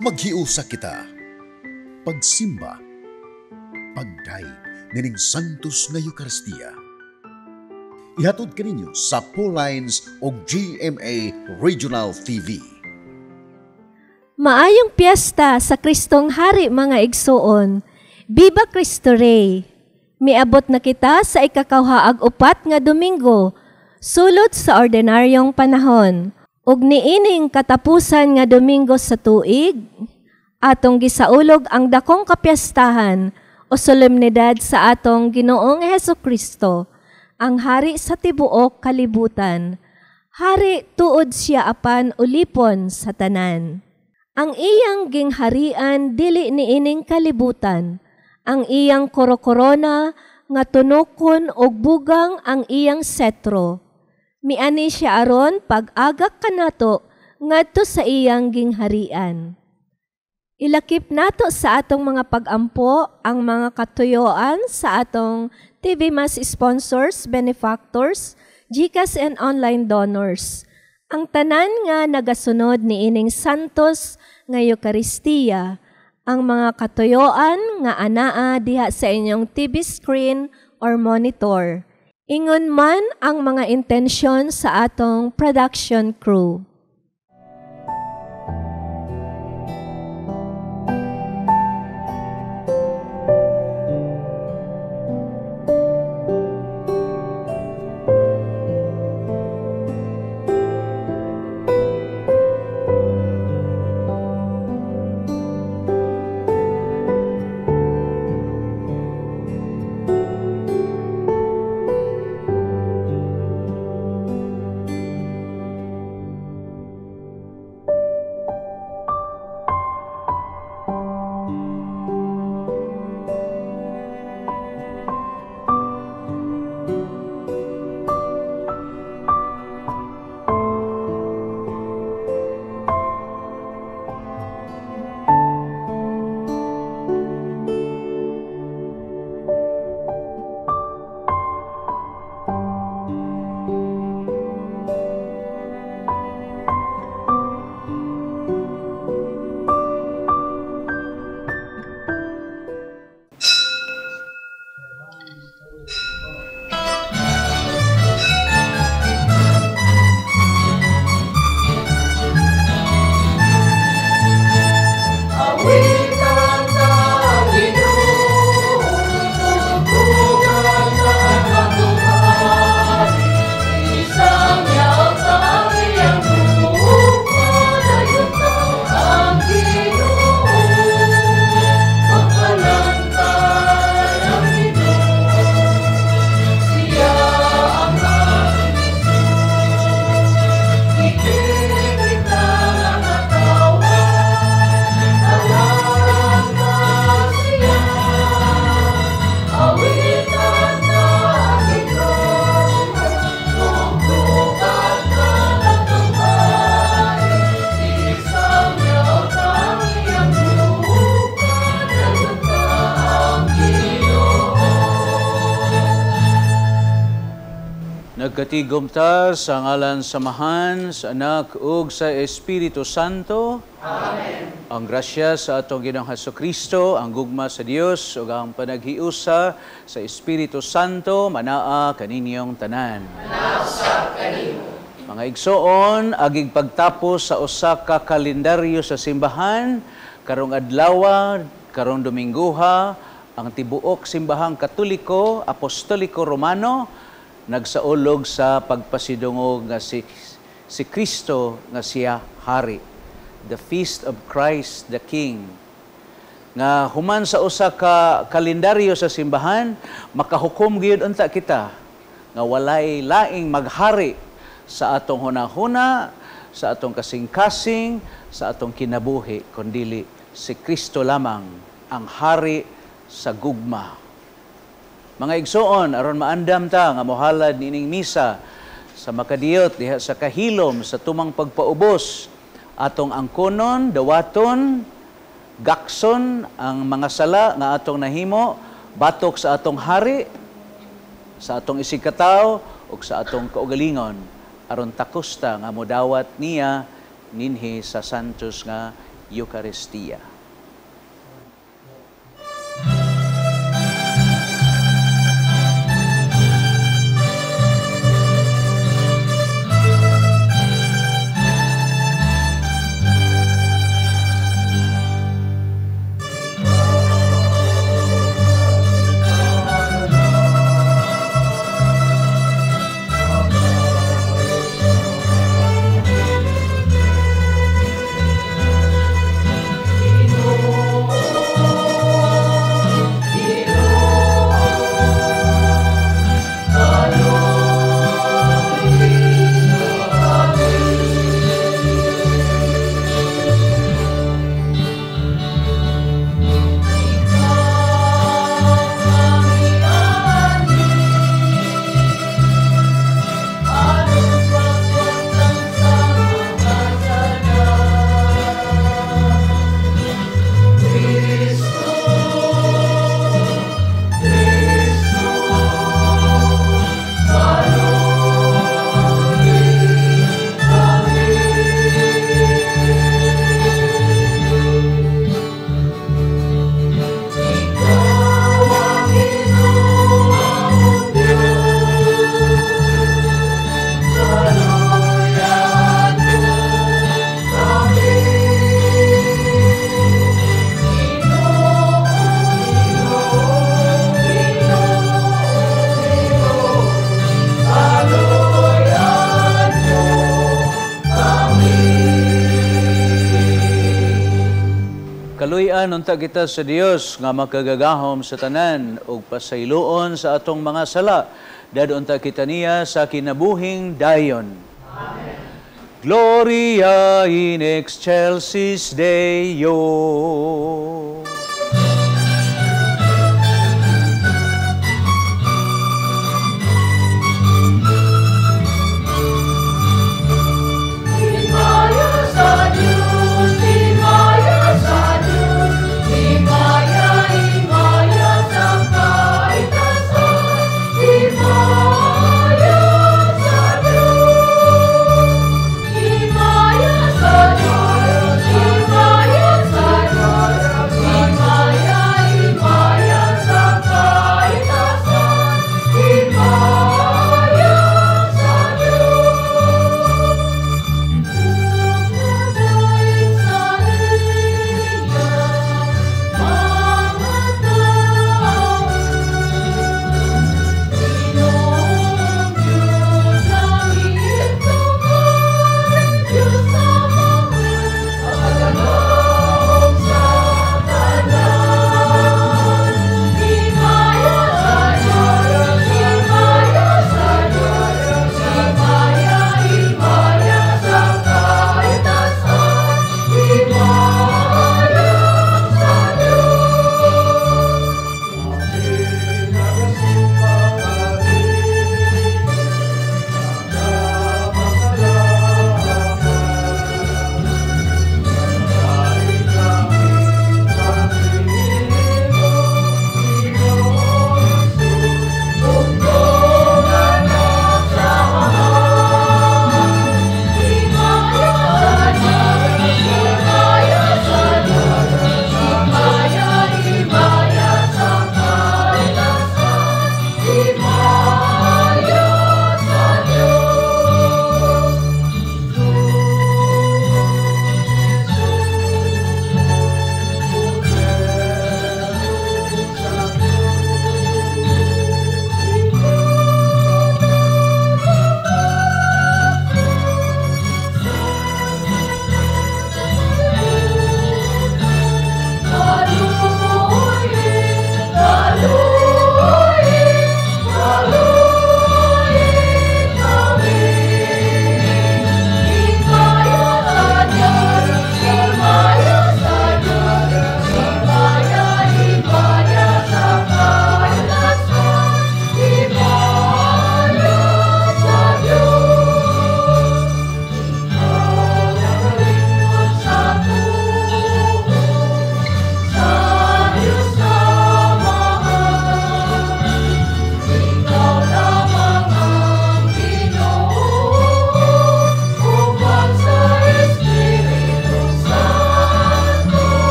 Maghiusa kita. Pagsimba. Pagdayeg nining Santos nga Eucharistia. Ihatod kaninyo sa Paulines o GMA Regional TV. Maayong piyesta sa Kristong Hari, mga igsuon. Viva Cristo Rey! Miabot na kita sa 24 nga Domingo, sulod sa ordinaryong panahon. Ug niining katapusan nga Domingo sa tuig, atong gisaulog ang dakong kapiyastahan o solemnidad sa atong Ginoong Hesukristo, ang hari sa tibuok kalibutan. Hari tuod siya apan ulipon sa tanan. Ang iyang gingharian dili niining kalibutan. Ang iyang korokorona nga tunokon og bugang ang iyang setro. Miani siya aron pag-agak kanato ngadto sa iyang gingharian. Ilakip nato sa atong mga pag-ampo ang mga katuyoan sa atong TV Mass sponsors, benefactors, GCash and online donors. Ang tanan nga nagasunod niining Santos nga Eucharistia, ang mga katuyoan nga anaa diha sa inyong TV screen or monitor. Ingon man ang mga intensyon sa atong production crew. Nagkatigom ta sa ngalan sa Amahan, sa Anak ug sa Espiritu Santo. Amen. Ang grasya sa atong Ginoong Hesukristo, ang gugma sa Dios ug ang panaghiusa sa Espiritu Santo manaa kaninyong tanan. Manaa sa kanimo. Mga igsoon, agig pagtapos sa usa ka kalendaryo sa simbahan karong adlaw, karong Domingguha, ang tibuok simbahang Katoliko, Apostoliko Romano nagsaulog sa pagpasidungog nga si Kristo nga siya hari. The Feast of Christ the King. Nga human sa usa ka kalendaryo sa simbahan, makahukom gyud unta kita nga walay laing maghari sa atong hunahuna, sa atong kasing-kasing, sa atong kinabuhi, kundili si Kristo lamang ang hari sa gugma. Mga igsoon, aron maandam ta nga mohalad niining misa sa makadiyot diha sa kahilom sa tumang pagpaubos, atong angkonon, dawaton, gakson ang mga sala nga atong nahimo batok sa atong hari, sa atong isigkatawo ug sa atong kaugalingon, aron takusta nga modawat niya ninhi sa Santos nga Eukaristiya. Kaluy-an unta kita sa Dios nga makagagahom sa tanan ug pasayloon sa atong mga sala. Dad-on ta kita niya sa kinabuhing dayon. Amen. Gloria in excelsis Deo. Himaya sa Diyos, himaya sa Diyos,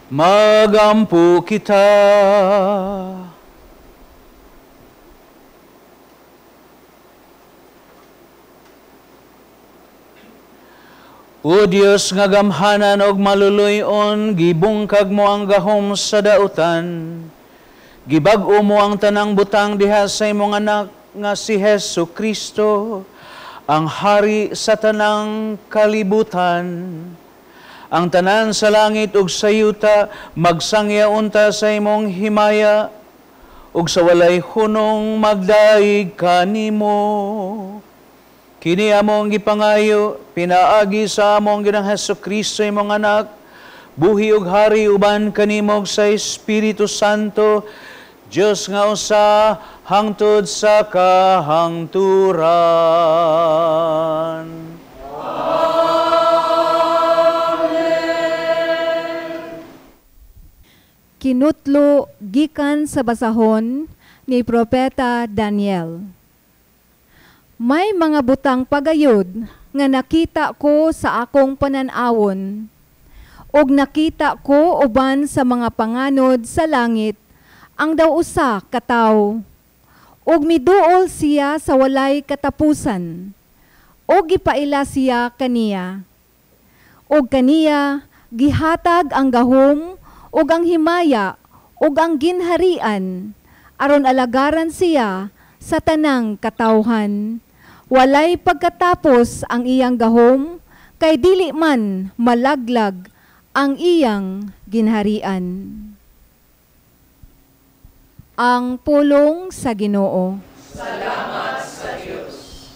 Magampo kita. O Dios nga gamhanan og maluluy-on, gibungkag mo ang gahom sa dautan. Gibag-o mo ang tanang butang diha sa imong anak nga si Hesu Kristo, ang hari sa tanang kalibutan. Ang tanan sa langit ug sa yuta magsangya unta sa imong himaya, ug sa walay hunong magdaig kanimo. Kini among gipangayo pinaagi sa among Ginoong Hesu Kristo imong anak, buhi ug hari uban kanimo sa Espiritu Santo, Dios nga usa hangtod sa kahangturan. Kinutlo gikan sa basahon ni Propeta Daniel. May mga butang pagayod nga nakita ko sa akong panan-awon, ug nakita ko uban sa mga panganod sa langit ang daw usa ka tawo, ug miduol siya sa walay katapusan, ug gipaila siya kaniya. Ug kaniya gihatag ang gahom ug ang himaya ug ang ginharian, aron alagaran siya sa tanang katawhan. Walay pagkatapos ang iyang gahom, kay dili man malaglag ang iyang ginharian. Ang pulong sa Ginoo. Salamat sa Dios.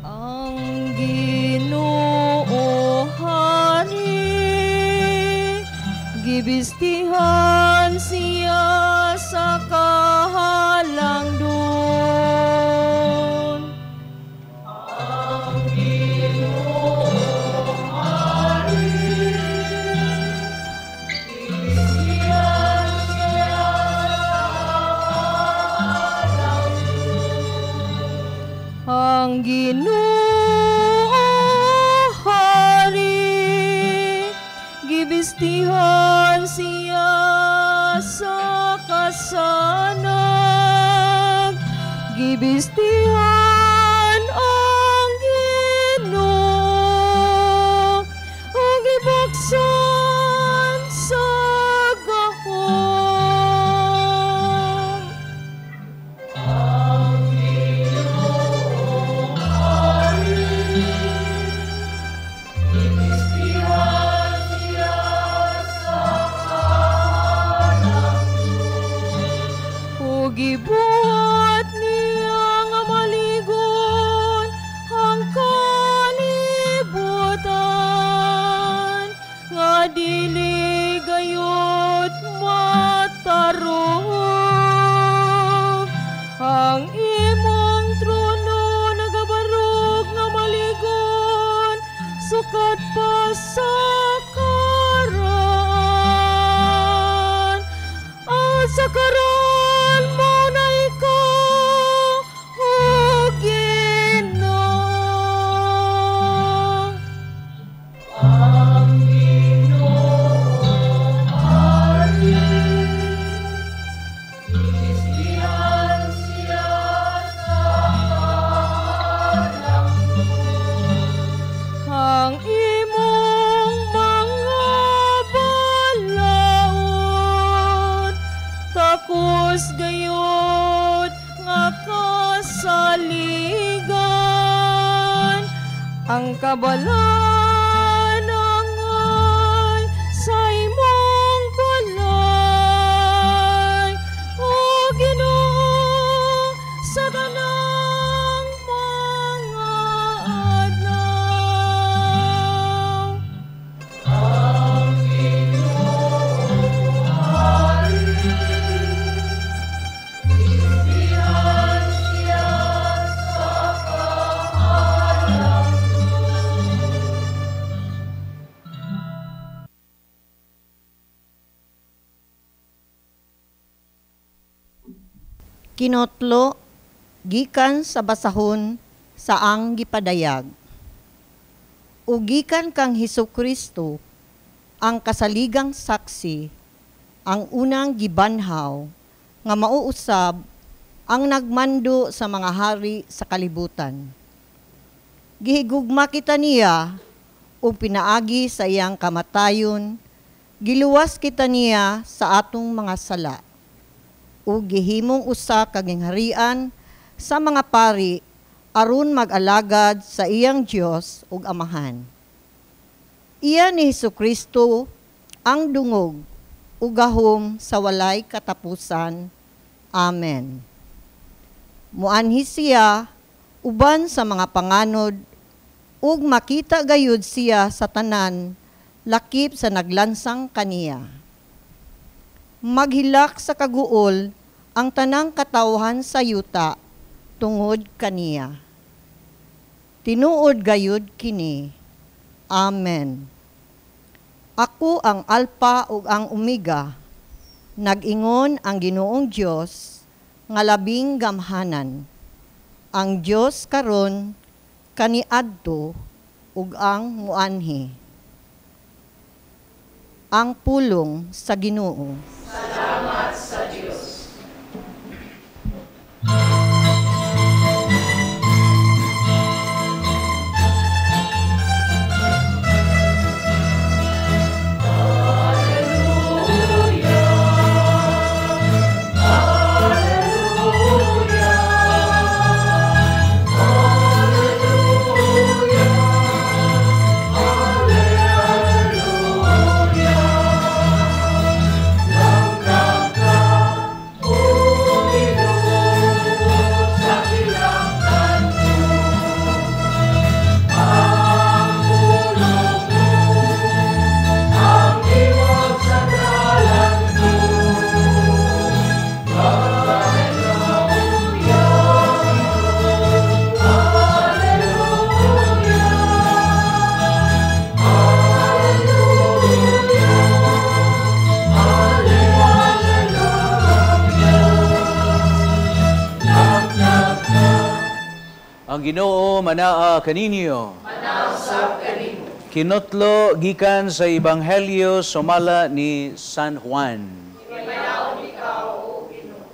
Ang Ginoo hari, gibistihan siya sa kahalangdon. Ang Ginoo hari, gibistihan siya sa kahalangdon. Ang Ginoo hari, gibistihan siya sa kasanag. Gibistihan ang Ginoo, ug gibuksan sa gahom. Ang Ginoo hari, gibistihan siya sa kahalangdon. Ug gibuhat niya nga maligon ang kalibutan, nga dili gayud matarog. Ang imong trono nagabarog nga maligon, sukad pa sa karaan. At sa karaan mo na ikaw, O Ginoo. Ang Ginoo hari, gibistihan siya sa kahalangdon. Ang imong mga balaod, takos gayud nga kasaligan. Ang kabalaan angay sa imong balay, O Ginoo, sa tanang mga adlaw. Ang Ginoo hari, gibistihan siya sa kahalangdon. Kinotlo gikan sa basahon sa sa ang gipadayag. Ug gikan kang Hesus Kristo, ang kasaligang saksi, ang unang gibanhaw nga mauusab ang nagmando sa mga hari sa kalibutan. Gihigugma kita niya ug pinaagi sa iyang kamatayon, giluwas kita niya sa atong mga sala ug gihimong usa ka gingharian sa mga pari aron mag-alagad sa iyang Dios ug Amahan. Iya ni Hesukristo ang dungog ug gahom sa walay katapusan. Amen. Muanhi siya uban sa mga panganod ug makita gayud siya sa tanan lakip sa naglansang kaniya. Maghilak sa kaguol ang tanang katawhan sa yuta tungod kaniya. Tinuod gayud kini. Amen. Ako ang Alpha ug ang Omega, nag-ingon ang Ginoong Dios nga labing gamhanan. Ang Dios karon kaniadto ug ang muanhi. Ang pulong sa Ginoo. Salamat sa Dios. Ang Ginoo manaa kaninyo. Manausap kanimo. Kinutlo gikan sa Ebanghelyo sumala ni San Juan. Manaon ikaw, o Ginoo.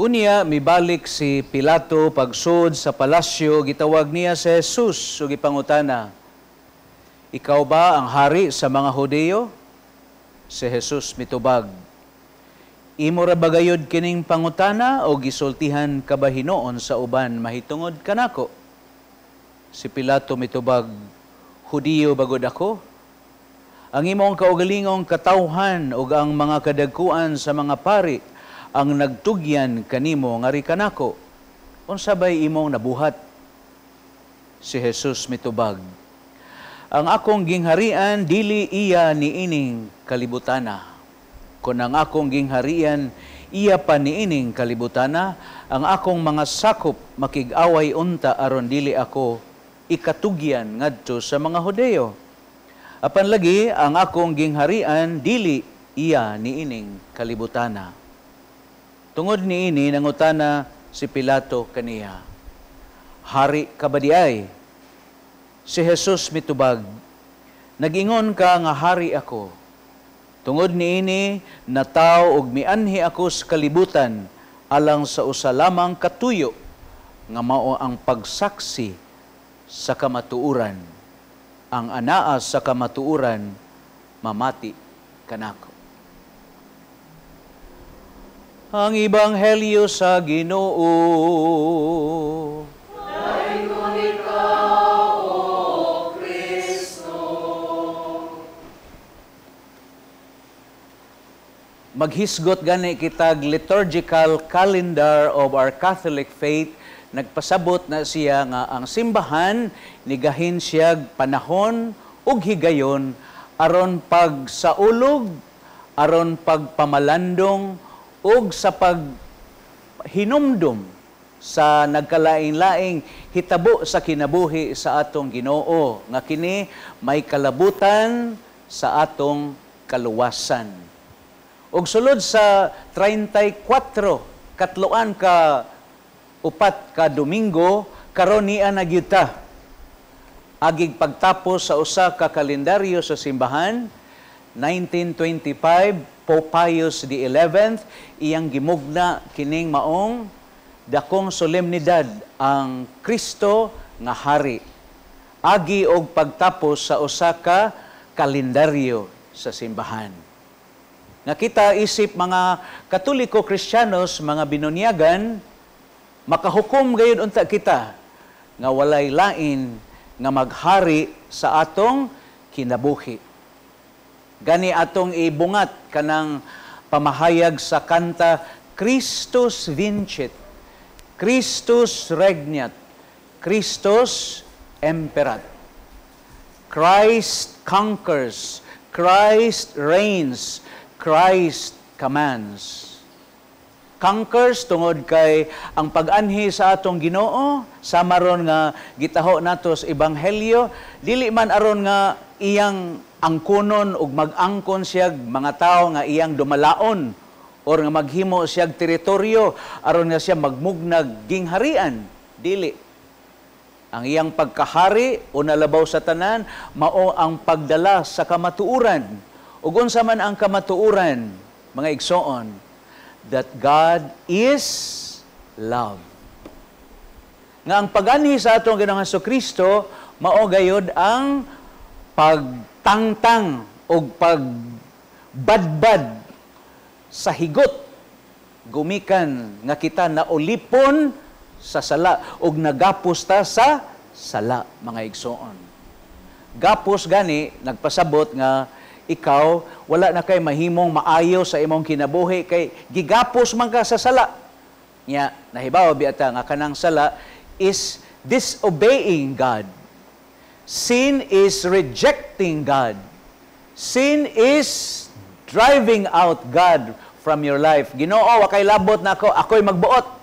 Unya mibalik si Pilato pagsud sa palasyo, gitawag niya si Jesus ug gipangutana, "Ikaw ba ang hari sa mga Hudiyo?" Si Jesus mitubag, "Imo ra ba gayud kining pangutana o gisultihan ka ba hinuon sa uban mahitungod kanako?" Si Pilato mitubag, "Hudiyo bagod ako? Ang imong kaugalingong katawhan ug ang mga kadagkuan sa mga pari ang nagtugyan kanimo ngari kanako. Unsa bay imong nabuhat?" Si Jesus mitubag, "Ang akong gingharian dili iya niining kalibutana. Kun ang akong gingharian iya pa niining kalibutana, ang akong mga sakop makig-away unta aron dili ako ikatugyan ngadto sa mga Hudeyo. Apan lagi ang akong gingharian dili iya niining kalibutana." Tungod niini nangutana si Pilato kaniya, "Hari ka ba diay?" Si Jesus mitubag, "Nag-ingon ka nga hari ako. Tungod niini nataw og mianhi ako sa kalibutan alang sa usa lamang katuyo nga mao ang pagsaksi sa kamatuoran. Ang anaa sa kamatuoran mamati kanako." Ang Ebanghelyo sa Ginoo. Dayon ikaw, O Kristo. Maghisgot gani kitag liturgical calendar of our Catholic faith. Nagpasabot na siya nga ang simbahan nigahin siyag panahon ug higayon aron pagsaulog, aron pagpamalandong ug sa paghinumdum sa nagkalain-laing hitabo sa kinabuhi sa atong Ginoo nga kini may kalabutan sa atong kaluwasan. Ug sulod sa 34 katloan ka upat ka Domingo, karon niya na gyud ta. Agig pagtapos sa usa ka kalendaryo sa simbahan, 1925, Pope Pius XI, iyang gimugna kining maong dakong solemnidad, ang Kristo nga Hari. Agi og pagtapos sa usa ka kalendaryo sa simbahan. Nga kita isip mga Katoliko Kristiyanos, mga binunyagan, makahukom gayud unta kita nga walay lain nga maghari sa atong kinabuhi. Gani atong ibungat kanang pamahayag sa kanta, "Christus vincit, Christus regnat, Christus imperat." Christ conquers, Christ reigns, Christ commands. Conquers tungod kay ang pag-anhi sa atong Ginoo, sama ron nga gitaho nato sa ebanghelyo, dili man aron nga iyang angkonon ug mag-angkon siya mga tawo nga iyang dumalaon or nga maghimo siyag teritoryo aron nga siya magmugnag gingharian, dili. Ang iyang pagkahari, una labaw sa tanan, mao ang pagdala sa kamatuoran. Ug unsa man ang kamatuoran, mga igsoon? That God is love. Nga ang pag-anhi sa atong Ginoong Kristo mao gayod ang pagtangtang o pagbadbad sa higot gumikan nga kita naulipon sa sala ug nagapos ta sa sala, mga igsoon. Gapos gani nagpasabot nga ikaw wala na kay mahimong maayo sa imong kinabuhi kay gigapos man ka sa sala. Nya nahibaw biya ta nga kanang sala is disobeying God. Sin is rejecting God. Sin is driving out God from your life. Ginoo, wa kay labot nako, ako'y magbuot.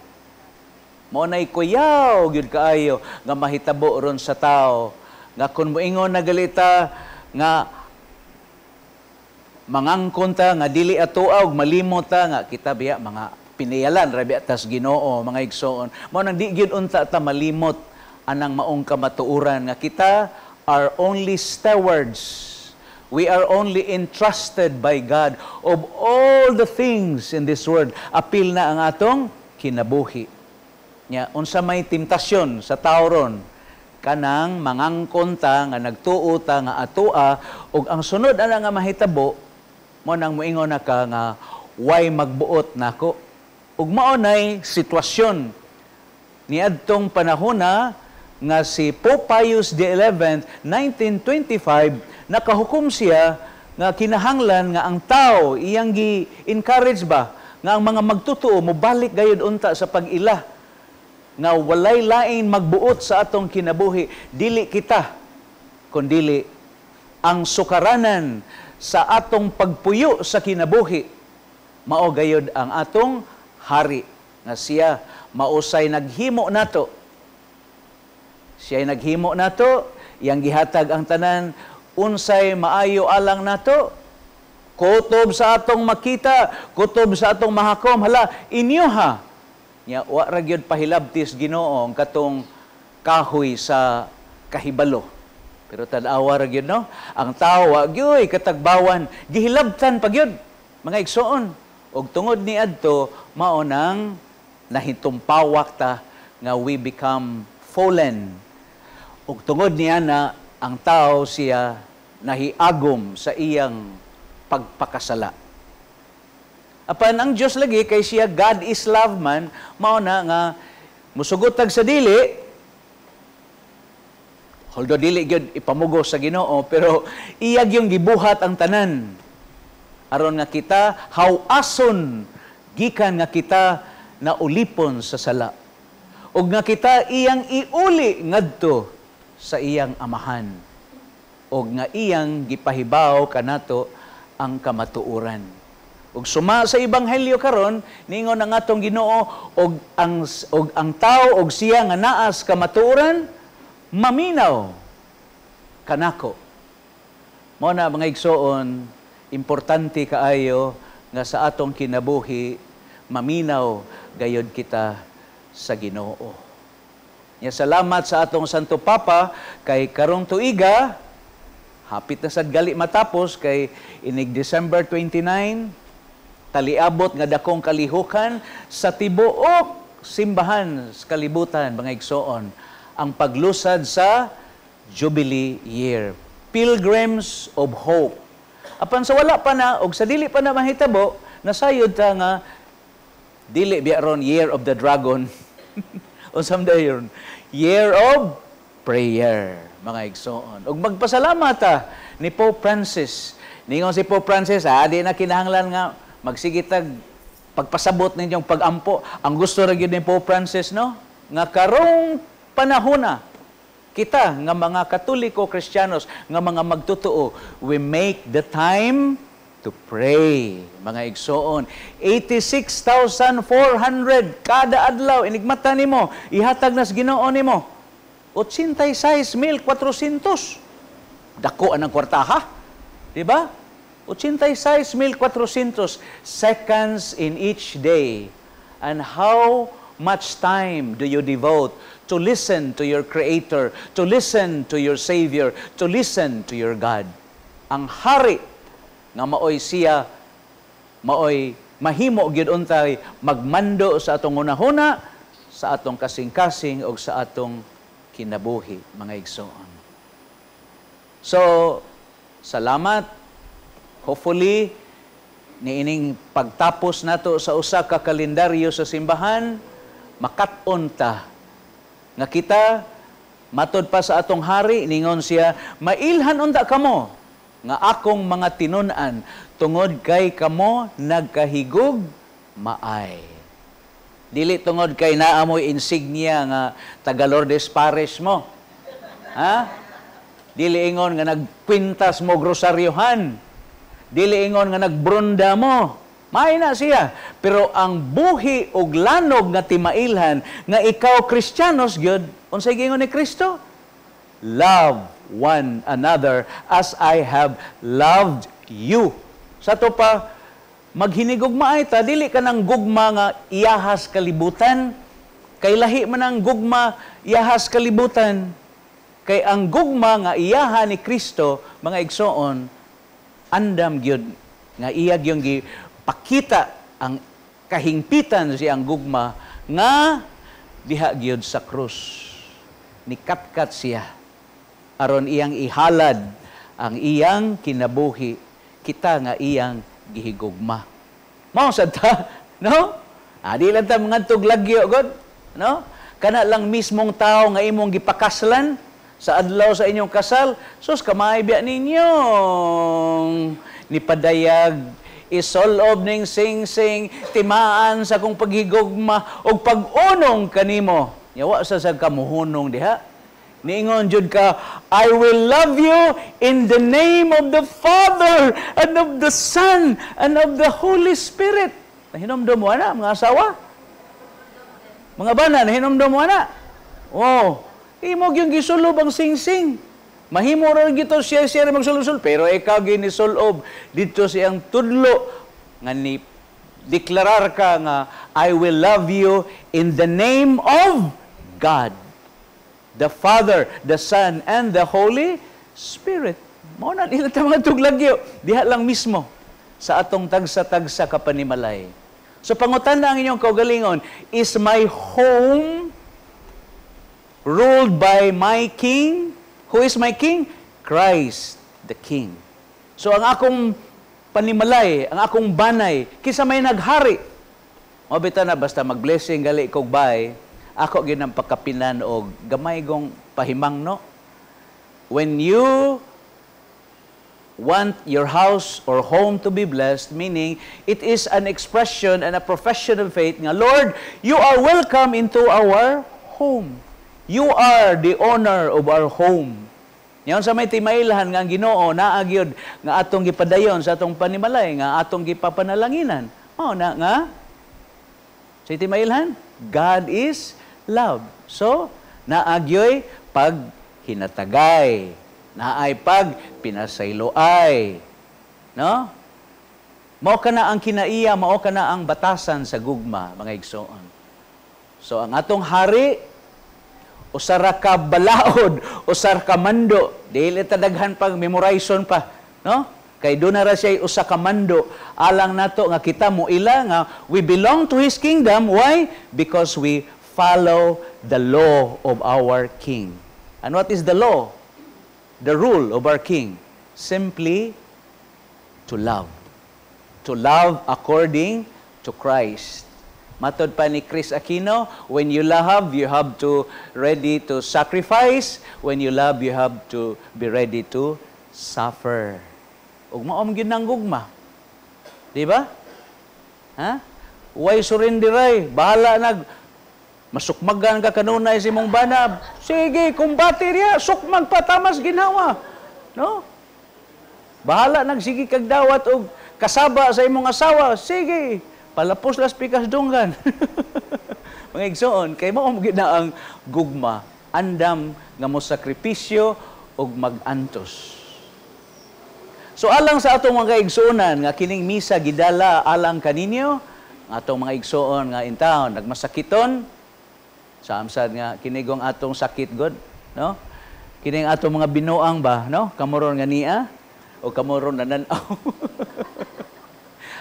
Mao nay kuyaw gyud kaayo nga mahitabo ron sa tao. Nga kun moingon na galita nga mangangkon ta nga dili atoa ug malimot ta nga kita biya mga piniyalan ra biya tas Ginoo, mga igsoon. Mao nang di gyud unta ta malimot anang maong kamatuoran nga kita are only stewards. We are only entrusted by God of all the things in this world. Apil na ang atong kinabuhi. Nya unsa may temptasyon sa tao ron? Kanang mangangkon ta nga nagtuo ta nga atoa, ug ang sunod ana nga mahitabo mo nang moingon na ka nga way magbuot nako. Ug mao nay sitwasyon niadtong panahona nga si Pope Pius XI, 1925, nakahukom siya nga kinahanglan nga ang tao iyang gi-encourage ba nga ang mga magtutuo mobalik gayud unta sa pag-ila nga walay lain magbuot sa atong kinabuhi, dili kita kundili ang sukaranan sa atong pagpuyo sa kinabuhi mao gayud ang atong hari nga siya mausay naghimo nato. Siya naghimo nato, iyang gihatag ang tanan unsay maayo alang nato. Kutob sa atong makita, kutob sa atong mahakom, hala inyo ha. Nya wa ra gyud pahilabtis Ginoo ang katong kahoy sa kahibalo. Pero tan-awa ra gyud, no? Ang tawo wa gyud katagbawan, gihilabtan pa gyud, mga igsoon. Og tungod niadto mao nang nahitumpawak ta nga we become fallen. Ug tungod niya na ang tao siya nahiagom sa iyang pagpakasala. Apan ang Dios lagi kay siya God is love man, mao na nga musugot tag sa dili, although dili gyud ipamugo sa Ginoo, pero iya gyung gibuhat ang tanan aron nga kita hawason gikan nga kita naulipon sa sala ug nga kita iyang iuli ngadto sa iyang amahan ug nga iyang gipahibaw kanato ang kamatuoran. Ug suma sa ebanghelyo karon, ningon ang atong Ginoo og ang tawo og siya nga naas kamatuoran maminaw kanako. Mao na, mga igsoon, importante kaayo nga sa atong kinabuhi Maminaw gayod kita sa Ginoo. Nya salamat sa atong Santo Papa kay karong tuiga hapit na sad gali matapos kay inig December 29 taliabot nga dakong kalihukan sa tibuok simbahan sa kalibutan, mga igsoon, ang paglusad sa Jubilee Year, Pilgrims of Hope. Apan sa wala pa na og sa dili pa na mahitabo, nasayod ta nga dili biya ron Year of the Dragon. Unsam dayon? Year of Prayer, mga igsoon. Ug magpasalamat ta ni Pope Francis. Ningon si Pope Francis, di na kinahanglan nga magsigitag pagpasabot ninyong pagampo. Ang gusto ra gyud ni Pope Francis, no? Nga karong panahona kita nga mga Katoliko Kristiyanos, nga mga magtotoo, we make the time to pray, mga igsoon. 86,400 kada adlaw inigmata nimo, ihatag nas Ginoo nimo. 86,400. Dako anang kwartaha. Di ba? 86,400 seconds in each day. And how much time do you devote to listen to your Creator, to listen to your Savior, to listen to your God? Ang hari nga maoy siya, maoy mahimo gyud untay magmando sa atong hunahuna, sa atong kasing-kasing ug sa atong kinabuhi, mga igsoon. So, salamat. Hopefully, niining pagtapos nato sa usa ka kalendaryo sa simbahan, makat-on ta nga kita matod pa sa atong hari, ningon siya, "Mailhan unta kamo nga akong mga tinun-an tungod kay kamo nagkahigug maay." Dili tungod kay naa moy insignia nga taga Lourdes Parish mo. Ha? Dili ingon nga nagkwintas mo grosaryohan. Dili ingon nga nagbrunda mo. Maay na siya. Pero ang buhi og lanog nga timailhan nga ikaw Kristiyanos gyud, unsay giingon ni Kristo? "Love one another as I have loved you." Sa to pa, maghinigugmaay ta, dili ka ng gugma nga iyahas kalibutan. Kay lahi man ang gugma iyahas kalibutan. Kay ang gugma nga iyaha ni Kristo, mga igsoon, andam gyud nga iya gyud gipakita ang kahingpitan siyang gugma nga diha gyud sa krus. Nikatkat siya aron iyang ihalad ang iyang kinabuhi, kita nga iyang gihigugma. Mao sad ta, no? Di lang ta mangadtog lagyo god, no? Kana lang mismong tao nga imong gipakaslan sa adlaw sa inyong kasal, sus kamay biya ninyong nipadayag, isolob ning sing-sing, timaan sa akong paghigugma og pag-unong kanimo. Yawa sa sa kamuhunong diha. Niingon jud ka, "I will love you in the name of the Father and of the Son and of the Holy Spirit." Nahinomdom mo ana, mga asawa? Mga bana, nahinomdom mo ana? Oh, imo gyung gisulob ang sing-sing. Mahimo ra gito siya siya magsulod, pero ikaw ginisulob dito siyang tudlo nga ni deklarar ka nga "I will love you in the name of God, the Father, the Son, and the Holy Spirit." Mao na dili ta mga tuglagyo. Diha lang mismo sa atong tagsa-tagsa ka panimalay. So pangutana ang inyong kaugalingon, is my home ruled by my King? Who is my King? Christ the King. So ang akong panimalay, ang akong banay, kinsa may naghari? Mao bitaw na basta mag-blessing gali kog bay, ako gyud ang pagkapinan og gamay gong pahimangno. When you want your house or home to be blessed, meaning it is an expression and a profession of faith nga, "Lord, you are welcome into our home. You are the owner of our home." Ngayon sa may timailhan nga ang Ginoo naa gyud nga atong gipadayon sa atong panimalay, nga atong gipapanalanginan. Mao na nga sa timailhan, God is love. So, naagyoy pag hinatagay, naay pag pinasayloay. No? Mao kana ang kinaiya, mao kana ang batasan sa gugma, mga igsoon. So ang atong hari usa ra ka balaod, usa ra ka mando, dili ta daghan pang memorization pa, no? Kay doon na ra siya usa ka mando alang nato nga kita moila nga we belong to His kingdom. Why? Because we follow the law of our King. And what is the law? The rule of our King? Simply to love. To love according to Christ. Matod pa ni Kris Aquino, when you love, you have to ready to sacrifice. When you love, you have to be ready to suffer. Ug mao man gyud nang gugma. Di ba? Ha? Why surrenderay? Bahala nag masukmagan ka kanunay sa imong bana. Sige, kumbate riya, sukmag pa tamas ginawa. No? Bahala nagsige kag dawat og kasaba sa imong asawa. Sige, palapos las pikas dunggan. Mga igsoon, kay mao gyud na ang gugma, andam nga mo sakripisyo og mag-antos. So alang sa atong mga igsuonan nga kining misa gidala alang kaninyo, ang atong mga igsuon nga in town nagmasakiton, sa amsad nga kinigong atong sakit god, no? Kining atong mga binuang ba, no? Kamoron nga niya o kamoron na nan-aw.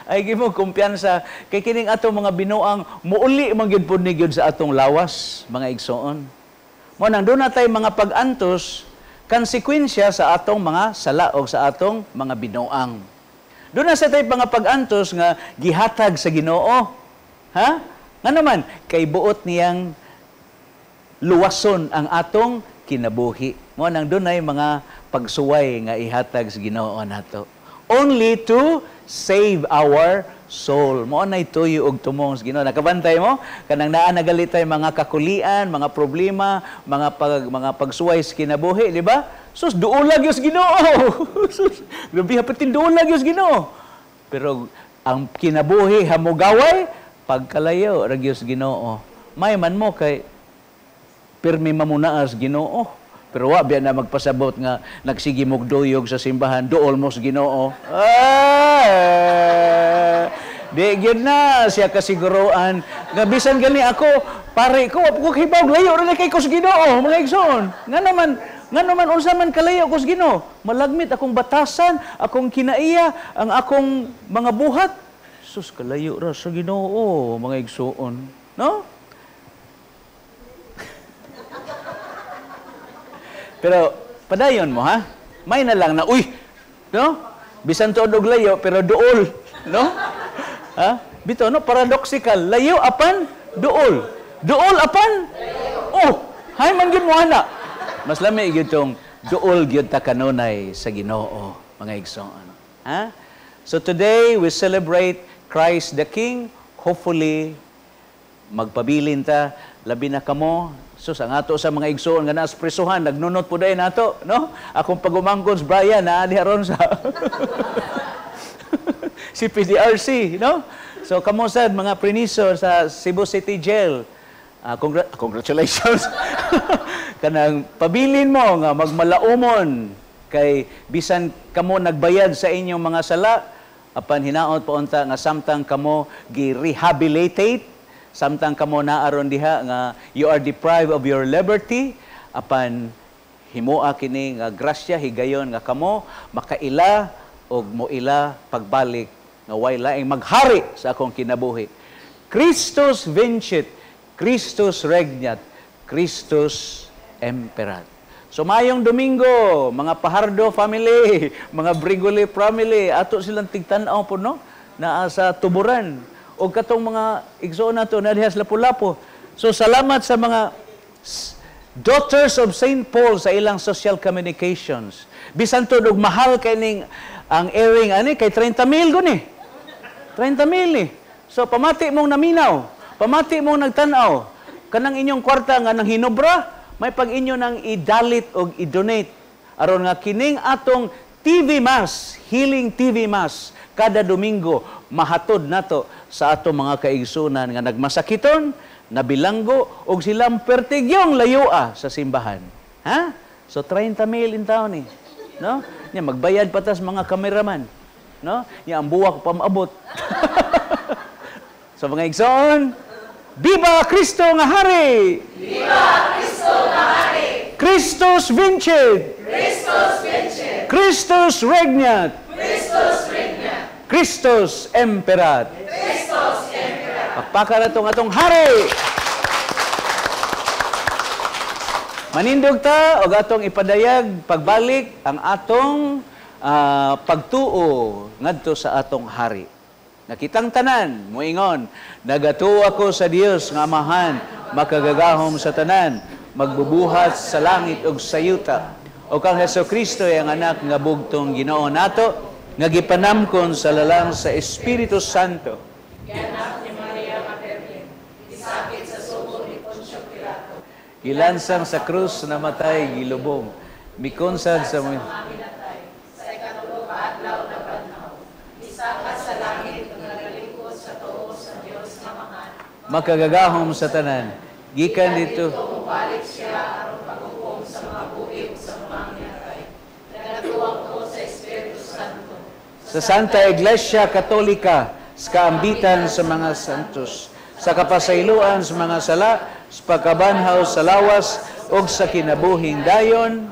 Ay gimo kumpiyansa kay kining atong mga binuang muuli man gyud pud ni gyud sa atong lawas, mga igsoon. Mo nang doon natay mga pag-antos, konsekwensya sa atong mga sala o sa atong mga binuang. Doon na sa tay mga pag-antos nga gihatag sa Ginoo. Ha? Nga naman, kay buot niyang luwason ang atong kinabuhi. Mo nang dunay mga pagsuway nga ihatag sa Ginoo nato. Only to save our soul. Mo nay tuyo og tumong sa Ginoo. Nakabantay mo kanang naa nagalitay mga kakulian, mga problema, mga pagsuway sa kinabuhi, di ba? Sus, duolag gyud sa Ginoo. Sus, grabe hapitin duolag gyud sa Ginoo. Pero ang kinabuhi hamugaway pagkalayo ra gyud sa Ginoo. May man mo kay pirmi mamunaas Ginoo. Pero wa biya na magpasabot nga nagsige mog duyog sa simbahan, duol mo sa Ginoo. Ah, di gyud na siya kasiguruan nga bisan gani ako pare ko wa ko hibaw layo ra kay ko sa Ginoo, mga igsoon. Nga naman unsa man kalayo ko sa Ginoo? Malagmit akong batasan, akong kinaiya, ang akong mga buhat. Sus, kalayo ra sa Ginoo, mga igsoon, no? Pero padayon mo, ha? May na lang na, uy, no? Bisan tuod og layo, pero duol, no? Ha? Bito, no? Paradoxical. Layo apan, duol. Duol apan? Oh, hay man gyud mo ana. Mas lami gyud tong duol gyud ta kanunay sa Ginoo, mga igsoon. Ha? So today we celebrate Christ the King. Hopefully magpabilin ta, labi na kamo. So sa ato sa mga igsoon nga naas presohan, nagnunot po dayon nato, no? Akong pagumangkon si Brian naa diha ron sa si PDRC, no? So kamo sad mga priniso sa Cebu City Jail. Congratulations. Kanang pabilin mo nga magmalaumon kay bisan kamo nagbayad sa inyong mga sala, apan hinaot pa unta nga samtang kamo gi-rehabilitate, samtang kamo naaron diha nga you are deprived of your liberty, apan himoa kini nga grasya higayon nga kamo makaila og moila pagbalik nga way laing maghari sa akong kinabuhi. Christus vincit, Christus regnat, Christus imperat. So mayong Domingo, mga Pahardo family, mga Brigoli family, ato silang tigtan-aw po, no? Naa sa tuburan. O katong mga igsoon nato na diha sa Lapu-Lapu. So salamat sa mga Daughters of St. Paul sa ilang social communications. Bisan tuod og mahal kay ning ang airing ani kay 30 mil guni. 30 mil ni. So pamati mong naminaw, pamati mong nagtan-aw kanang inyong kwarta nga nang hinobra, may pag inyo nang idalit og i-donate aron nga kining atong TV Mass, Healing TV Mass kada Domingo mahatod nato sa atong mga kaigsunan nga nagmasakiton, nabilanggo og silang pertigyong layoa sa simbahan. Ha? So 30 mil in town ni. No? Nya magbayad pa tas mga cameraman. No? Ya ang buwak pa maabot. So mga igsoon, Viva Kristo nga hari! Viva Kristo nga hari! Christus vincit! Christus vincit! Christus regnat! Christus regnat! Christus imperat! Christus imperat! Pakpaka na itong atong hari! Manindog ta og atong ipadayag pagbalik ang atong pagtuo ngadto sa atong hari. Nakitang tanan, moingon, nagatuo ako sa Dios nga Amahan, makagagahom sa tanan, magbubuhat sa langit ug sa yuta. O kang Hesukristo ay ang anak nga bugtong Ginoo nato, nga gipanamkon sa lalang sa Espiritu Santo. Gianak ni Maria Materlin, gisakit sa sugo ni Poncio Pilato. Gilansang sa krus, namatay, gilubong, mikonsad sa mga minatay, sa ikatulo ka adlaw nabanhaw, misaka sa langit nga nagalingkod sa tuo sa Dios Amahan, makagagahom sa tanan. Gikan dito, mubalik siya aron paghukom sa mga buhi ug sa mga minatay. Nagatuo ko sa Espiritu Santo, sa Santa Iglesia Katolika, sa kaambitan sa mga santos, sa kapasayloan sa mga sala, sa pagkabanhaw sa lawas ug sa kinabuhing dayon.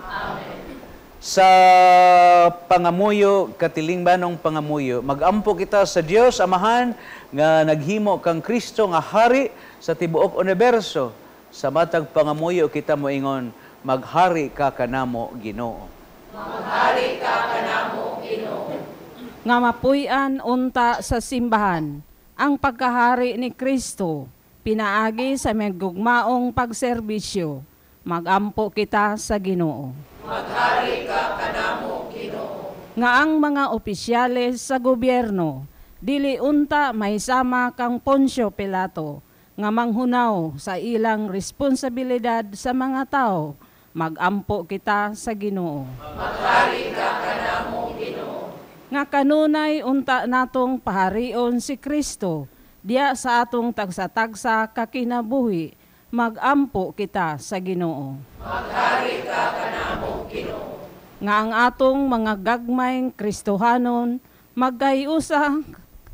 Sa pangamuyo, katilingbanong pangamuyo, magampo kita sa Dios Amahan nga naghimo kang Kristo nga hari sa tibuok universo. Sa matag pangamuyo kita moingon, maghari ka kanamo Ginoo. Maghari ka kanamo Ginoo. Nga mapuy-an unta sa simbahan ang pagkahari ni Kristo, pinaagi sa magugmaong pagserbisyo. Magampo kita sa Ginoo. Maghari ka kanamo Ginoo. Nga ang mga opisyales sa gobyerno dili unta mahisama kang Poncio Pilato nga manghunaw sa ilang responsibilidad sa mga tao. Magampo kita sa Ginoo. Maghari ka kanamo Ginoo. Nga kanunay unta natong paharion si Kristo diya sa atong tagsa-tagsa kakinabuhi. Magampo kita sa Ginoo. Maghari ka kanamo Ginoo. Nga ang atong mga gagmayng Kristohanon magkayusa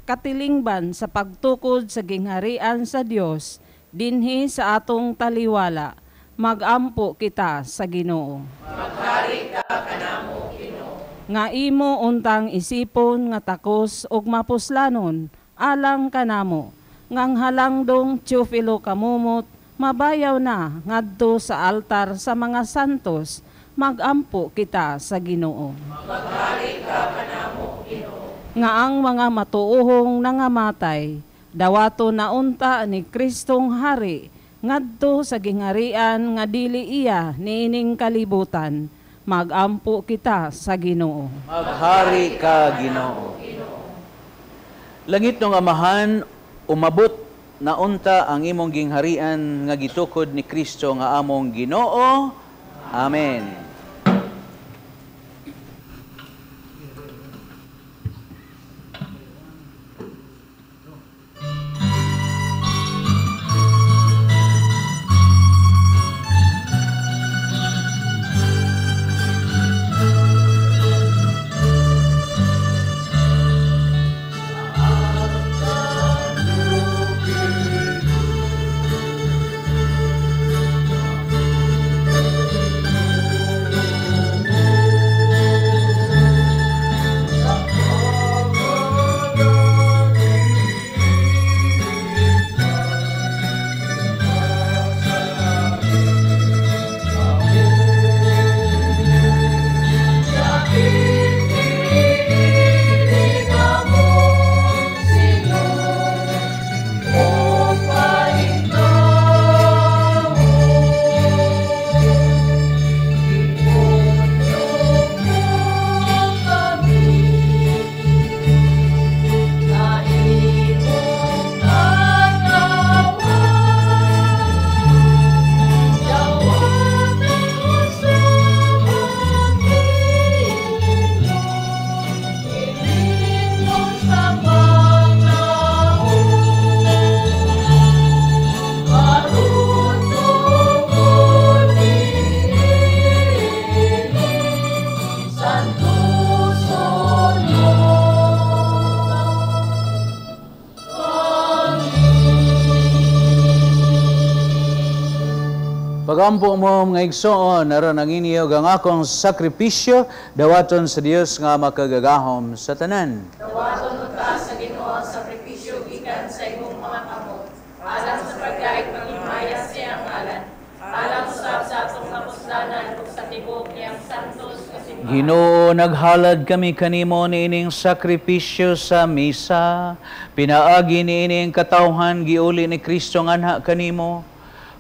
katilingban sa pagtukod sa gingharian sa Dios dinhi sa atong taliwala. Magampo kita sa Ginoo. Maghari ka kanamo Ginoo. Nga imo untang isipon nga takos ug mapuslanon alang kanamo, ngang halangdong Teofilo Camomot mabayaw na ngadto sa altar sa mga santos. Magampo kita sa Ginoo. Maghari ka kanamo Ginoo. Nga ang mga matuohong nangamatay dawato na unta ni Kristong hari ngadto sa gingharian nga dili iya niining kalibutan. Magampo kita sa Ginoo. Maghari ka Ginoo. Langit ng Amahan, umabot na unta ang imong gingharian nga gitukod ni Kristo nga among Ginoo. Amen. Pagampo mo mga igsoon, aron ang inyo ang akong sakripisyo, dawaton sa Dios nga makagagahom sa tanan. Dawaton unta sa Ginoo ang sakripisyo gikan sa imong mga kamot, alang sa paggaig paghimaya sa iyang ngalan, alang usab sa atong kapuslanan ug sa tibuok niyang santos nga simbahan. Ginoo, naghalad kami kanimo niining sakripisyo sa misa. Pinaagi niining katawhan giuli ni Kristo nga anha kanimo.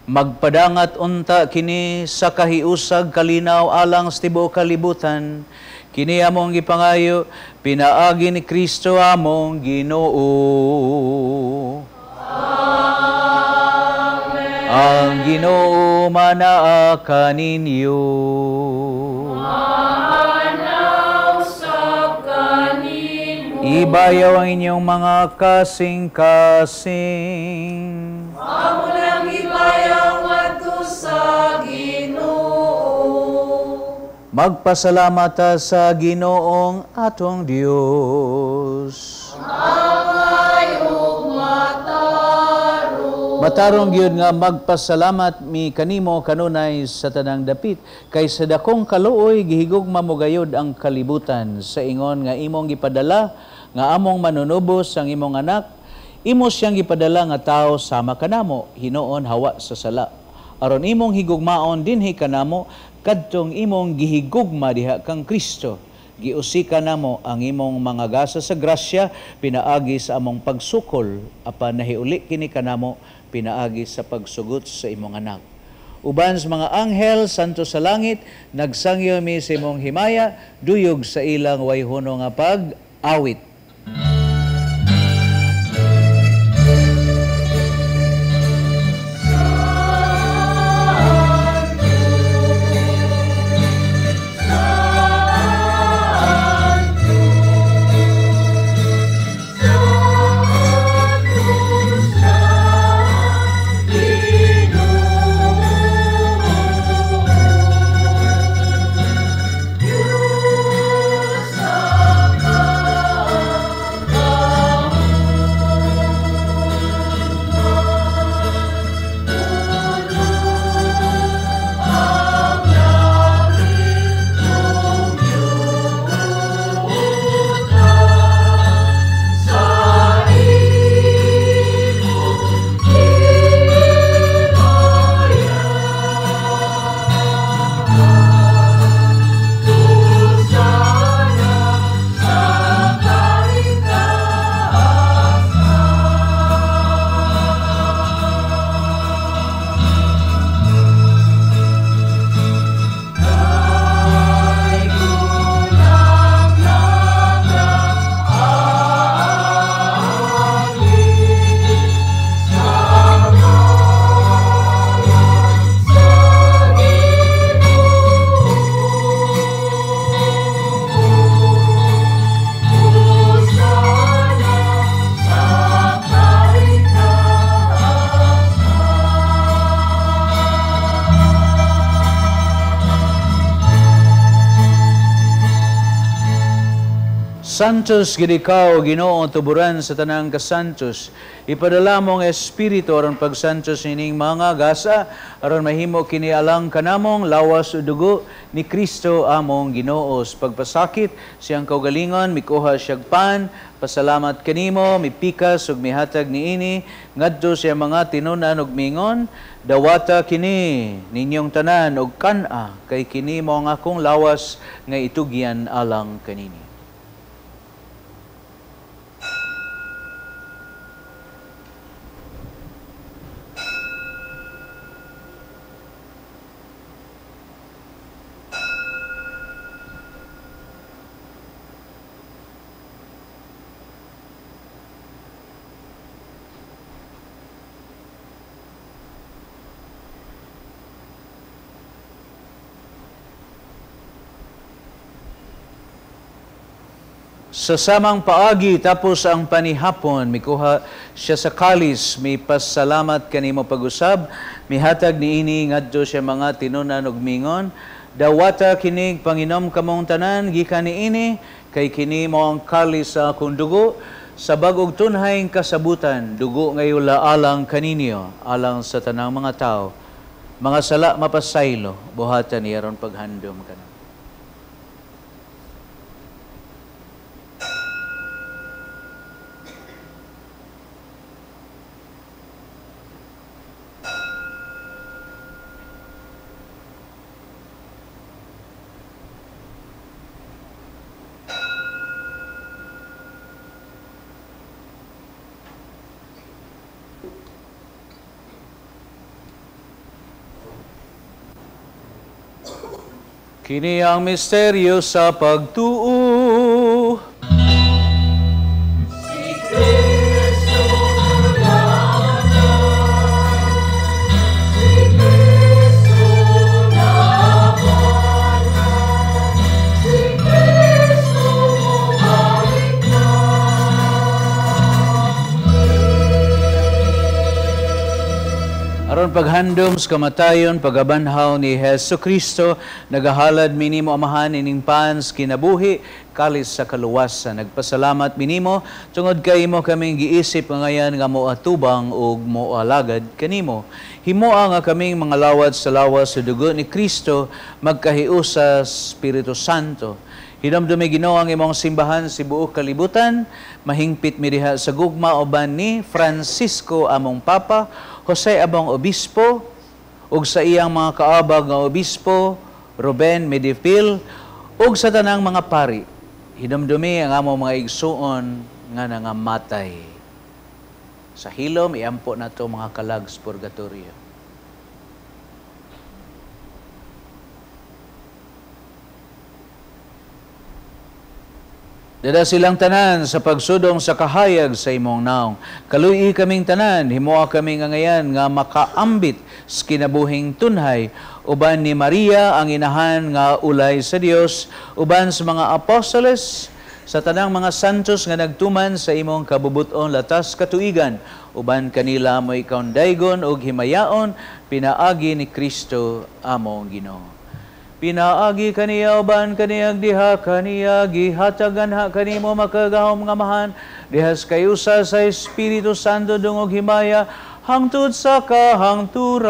Magpadangat unta kini sa kahiusag kalinaw alang sa tibuok kalibutan. Kini among gipangayo, pinaagi ni Kristo among Ginoo. Amen. Ang Ginoo manaa kaninyo. Manaw sa kanimo. Ibayaw ang inyong mga kasing-kasing. Amo nang ibayaw ngadto sa Ginoo. Magpasalamat ta sa Ginoong atong Dios. Angay ug matarong. Matarong gyud nga magpasalamat mi kanimo kanunay sa tanang dapit, kay sa dakong kaluoy gihigugma mo gayud ang kalibutan sa ingon nga imong gipadala nga among manunubos ang imong anak. Imo siyang gipadala nga tao sama kanamo, hinuon hawa sa sala. Aron imong higugmaon dinhi kanamo, kadtong imong gihigugma diha kang Kristo. Giusika namo ang imong mga gasa sa grasya, pinaagi sa among pagsukol, apan nahiuli kini kanamo, pinaagi sa pagsugot sa imong anak. Uban sa mga anghel, santo sa langit, nagsangyo mi sa imong himaya, duyog sa ilang wayhono nga pag-awit. Santos gid ikaw, Ginoo, tuburan sa tanang kasantos. Ipadala mo ang Espiritu aron pagsantos nining mga gasa, aron mahimo kini alang kanamong lawas o dugo ni Kristo among Ginoo. Sa pagpasakit siyang kaugalingon, mikuha siyag pan, pasalamat kanimo, mipikas ug mihatag niini ngadto siya mga tinunan ug mingon, dawata kini ninyong tanan og kan-a, kay kini mao ang akong lawas nga itugyan alang kanini. Sa samang paagi, tapos ang panihapon, mikuha siya sa kalis, mipasalamat kanimo pag-usab, mihatag niini ngadto siya mga tinunan ug mingon, dawata kinig panginom kamong tanan, gikan niini, kay kini mo ang kalis sa akong dugo, sa bag-ong tunhayng kasabutan, dugo ngayula alang kaninyo, alang sa tanang mga tao. Mga sala mapasaylo, buhatan niya ron paghandom ka na. Kini ang misteryo sa pagtuo. Si Kristo namatay, si Kristo nabanhaw, si Kristo mobalik na. Aron paghandom sa kamatayon, pagabanhaw ni Hesus Kristo, nagahalad minimo Amahan ining pans kinabuhi, kalis sa kaluwasan. Nagpasalamat minimo tungod kay imo kaming giisip ngayan nga moatubang ug moalagad kanimo. Himoa nga kaming mga lawad sa lawas sa dugo ni Kristo, magkahiusa sa Espiritu Santo. Hinumdumi Ginoo ang imong simbahan sa buok kalibutan, mahingpit mi diha sa gugma uban ni Francisco among Papa, Jose among Obispo, ug sa iyang mga kaabag nga Obispo, Ruben Medifil, ug sa tanang mga pari. Hinumdumi ang among mga igsuon nga nangamatay. Sa hilom, iampo nato mga kalag sa purgatorio. Dada silang tanan sa pagsudong sa kahayag sa imong naong. Kaluyi kaming tanan, himoa kaming angayan nga makaambit sa kinabuhing tunhay, uban ni Maria ang inahan nga ulay sa Dios, uban sa mga apostoles, sa tanang mga santos nga nagtuman sa imong kabubuton latas katuigan, uban kanila mo'y kaundaygon ug himayaon, pinaagi ni Kristo among Ginoo. Pinaagi kaniya uban kaniyag diha kaniya gihatagan ha kanimo makagahom nga Amahan dihas kayusa sa Espiritu Santo dungog himaya hangtod sa kahangturan.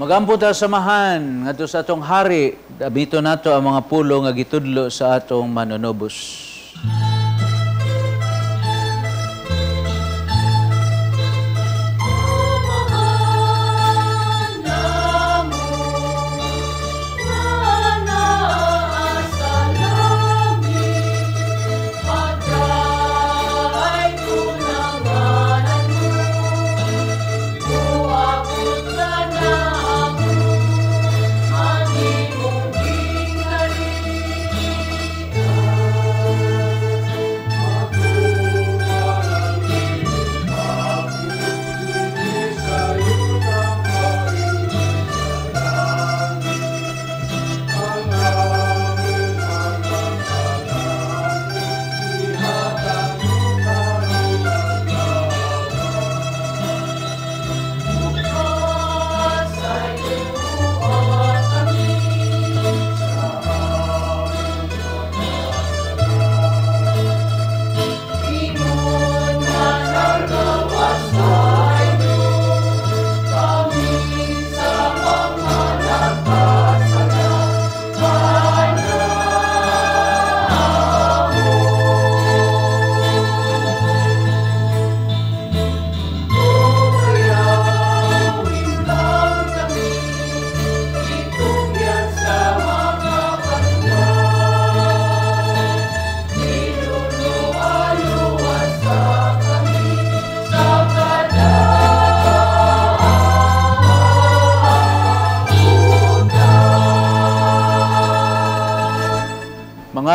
Magampo ta samahan ngadto sa atong hari, abito nato ang mga pulo nga gitudlo sa atong manunubos.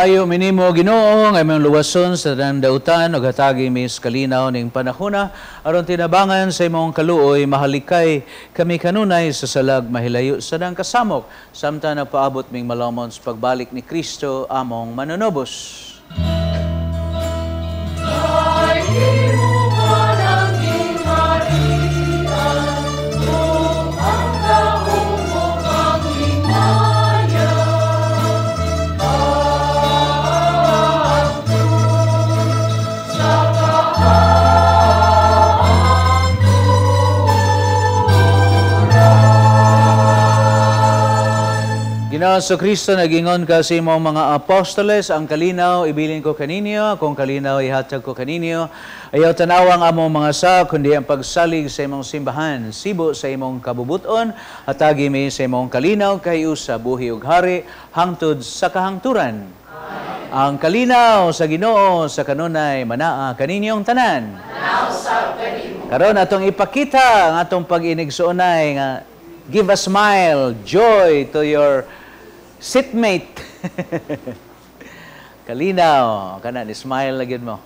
Mangayo minimo Ginoo nga imong luwason sa tanang dautan ug hatagi mi sa kalinaw ning panahona aron tinabangan sa imong kaluoy mahalikay kami kanunay sa salag mahilayo sa dang kasamok samtang nagpaabot ming malomon sa pagbalik ni Kristo among manunubos. Ginoo Kristo, nagingon ka sa imong mga apostoles, ang kalinaw ibilin ko kaninyo, akong kalinaw ihatag ko kaninyo. Ayaw tanawang among mga sa, kundi ang pagsalig sa imong simbahan, sibo sa imong kabubuton, hatagi mi sa imong kalinaw kayo sa buhi ug hari, hangtod sa kahangturan. Amen. Ang kalinaw sa Ginoo sa kanunay manaa kaninyong tanan. Karon atong ipakita ang atong pag-inigsuonay nga give a smile, joy to your seatmate. Kalinaw, kana ni smile lagi mo.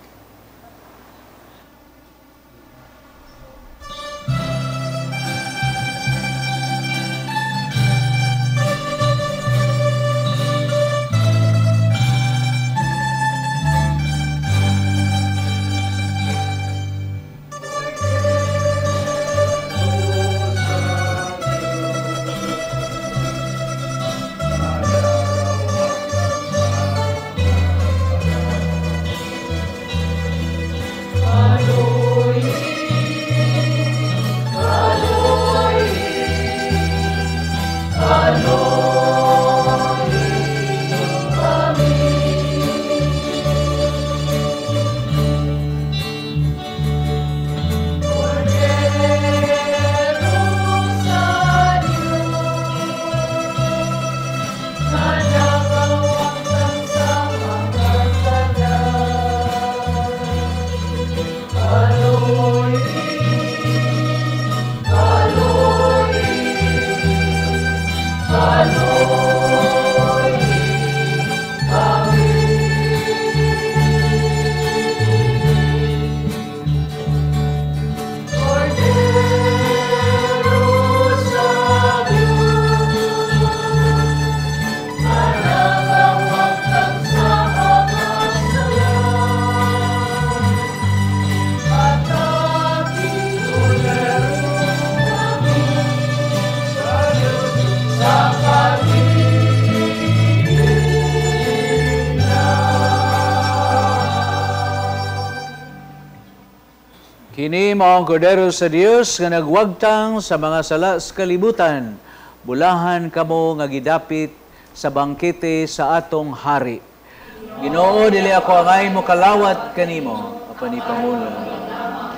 Kini mao ang Kordero sa Dios nga nagwagtang sa mga sala sa kalibutan. Bulahan kamo nga gidapit sa bangkete sa atong hari. Ginoo, dili ako angay mo kalawat kanimo, apan ipamulong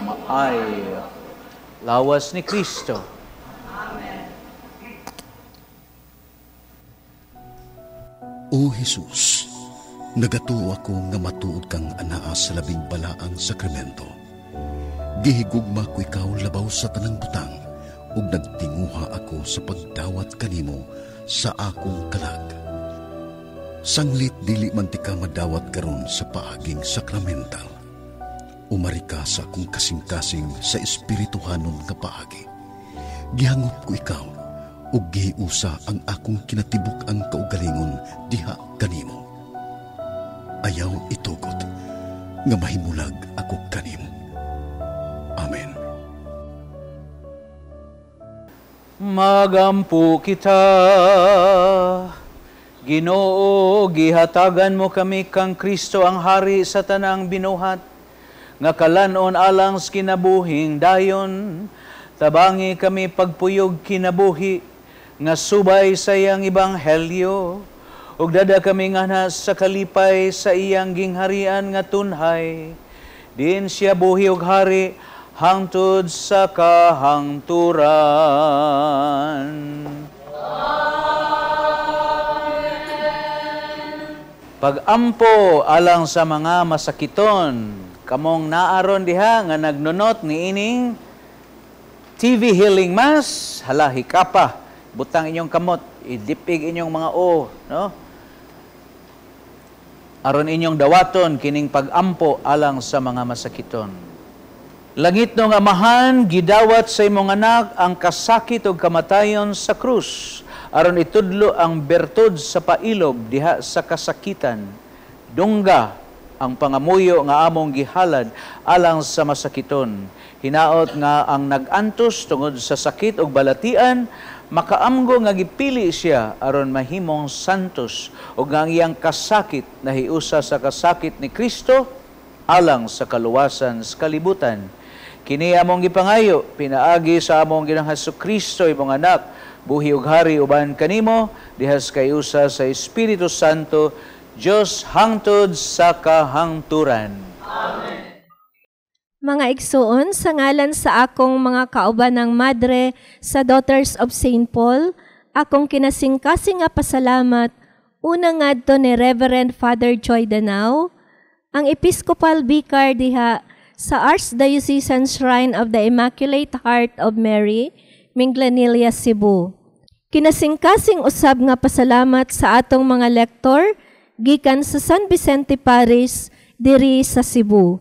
maay lawas ni Kristo. Amen. O Jesus, nagatuo ako nga matuod kang anaa sa labing balaang sakramento. Gihigugma ko ikaw labaw sa tanang butang, ug nagtinguha ako sa pagdawat kanimo sa akong kalag. Sanglit dili man ti ka madawat karon sa paaging sakramental. Umari ka sa akong kasing-kasing sa espirituhanon nga paagi. Gihangop ko ikaw, ug gihiusa ang akong kinatibuk ang kaugalingon diha kanimo. Ayaw itugot nga mahimulag ako kanimo. Amen. Magampo kita, Ginoo, gihatagan mo kami kang Kristo ang hari sa tanang binuhat, nga kalanon alang sa kinabuhing dayon, tabangi kami pagpuyog kinabuhi, nga subay sa iyang ebanghelyo, ug dada kami nga sa kalipay sa iyang gingharian nga tunhay, diin siya buhi og hari, hangtod sa kahangturan. Amen. Pagampo alang sa mga masakiton, kamong naaron diha nga nagnunot ni ining TV Healing Mass, hala hikapa, butang inyong kamot, idipig inyong mga o, no? Aron inyong dawaton kining pagampo alang sa mga masakiton. Langit nong Amahan, gidawat sa imong anak ang kasakit ug kamatayon sa krus aron itudlo ang bertud sa pailob diha sa kasakitan. Dungga ang pangamuyo nga among gihalad alang sa masakiton. Hinaot nga ang nag-antos tungod sa sakit ug balatian makaamgo nga gipili siya aron mahimong santos ug nga ang iyang kasakit nahiusa sa kasakit ni Kristo alang sa kaluwasan sa kalibutan. Kini among gipangayo pinaagi sa among Ginoong Hesukristo, imong anak, buhi ug hari uban kanimo diha sa kaiusa sa Espiritu Santo, Dios hangtod sa kahangturan. Amen. Mga igsuon, sa ngalan sa akong mga kaubanang madre sa Daughters of St. Paul, akong kinasingkasing nga pasalamat, una ngadto ni Reverend Father Joy Danao, ang Episcopal Vicar diha sa Archdiocesan Shrine of the Immaculate Heart of Mary, Minglanilla, Cebu. Kinasingkasing usab nga pasalamat sa atong mga lektor gikan sa San Vicente Parish diri sa Cebu.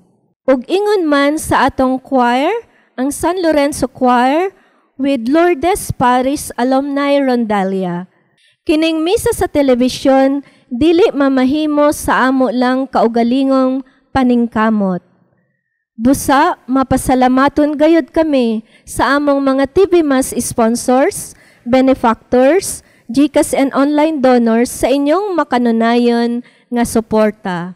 Ug ingon man sa atong choir, ang San Lorenzo Choir with Lourdes Parish Alumni Rondalla. Kining misa sa telebisyon dili mamahimo sa amo lang kaugalingong paningkamot. Busa, mapasalamaton gayud kami sa among mga TV Mass sponsors, benefactors, GCash and online donors sa inyong makanunayon nga suporta.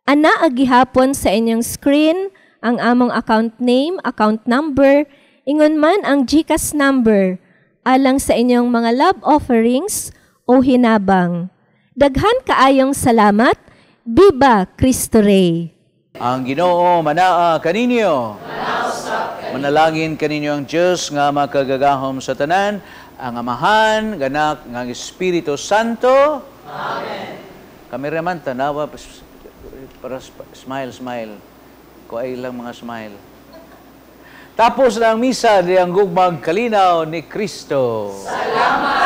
Ana gihapon sa inyong screen ang among account name, account number, ingon man ang GCash number alang sa inyong mga love offerings o hinabang. Daghan kaayong salamat. Viva Cristo Rey! Ang Ginoo manaa kaninyo. Manalangin kaninyo ang Dios nga makagagahom sa tanan, ang Amahan, Ganak, nga ang Espiritu Santo. Amen. Cameraman, tanawa para smile, smile. Kuay lang mga smile. Tapos na ang misa, di ang gugmag kalinaw ni Kristo. Salamat.